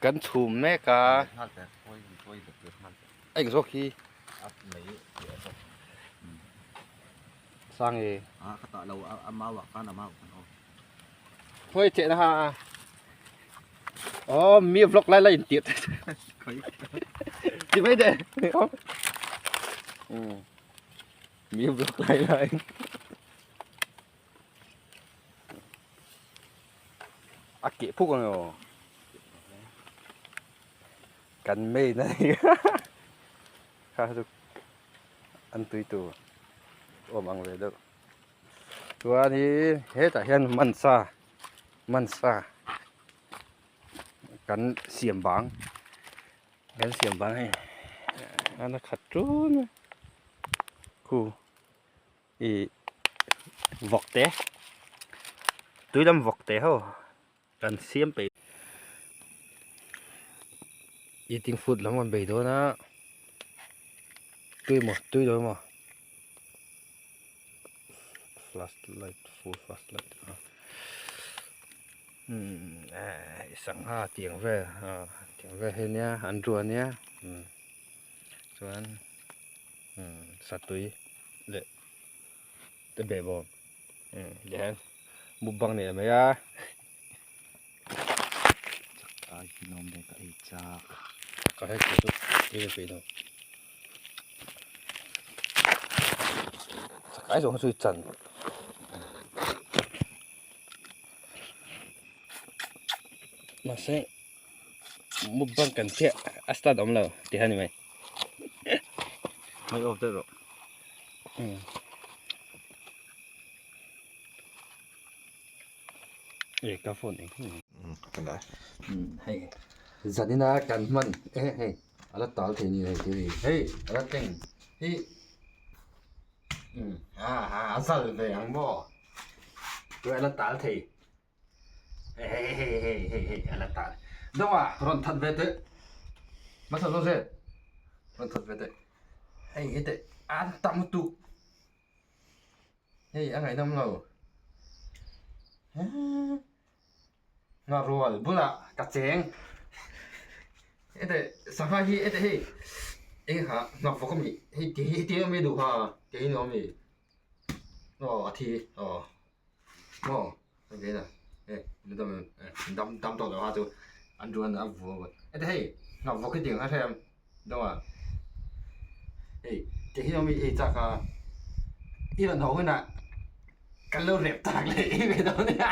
Kan chhum mek a. Eng zawk hi? Sang e. Khawi cheh na ha. Oh, mi vlog lai lai in tir. Ti mai de. Mi vlog lai lai. A keh phuk ang aw. Kan main a ni kha chu an tui tur awm ang ve deuh. Chuan hi hetah hian mansa mansa kan siam bang kan siam bang hei a la khat ṭun a khu. Ih vawk te tui lam vawk te ho kan siam peih eating food lam kan bei dawn a tui maw tui lo emaw flash light full flash light umm sangha tiang vel ah tiang vel hi nia an rua nia chuan. Satui leh te behbawm leh mukbang nei mai a. Ai hi lawm ve ka ei chak. Ka hre chu chu ei ve peih lo. Chakai zawng chu i chan. Mahse mukbang kan chiah a start awm lo tih a ni mai. Mai off deuh rawh. E ka phone eng hi. Hei zanina kan hman e hei ala tal thei ni hei thil hi hei ala teng hi ha ha a zal ve ang maw tui ala tal thei. Hei hei hei hei hei hei a la ta deuh a rawn that ve teh hmasa zawk se rawn that ve teh hei hei teh a tam lutuk hei a ngaihnawm lo ngharual bulah ka cheng heti sangha hi heti hei eng ha hnawk vawk a mi hei ti hi heti awm i duh ha ti hi ni awm i aw a thi aw. Maw a ve na e dam dam dam tawh lo ha chu an ruan a vua vawt heti hei hnawk vawk hi tiang kha hrem dawng a hei ti hi awm i chak a i rawn haw hunah kan lo rep tak leh em em dawn nia.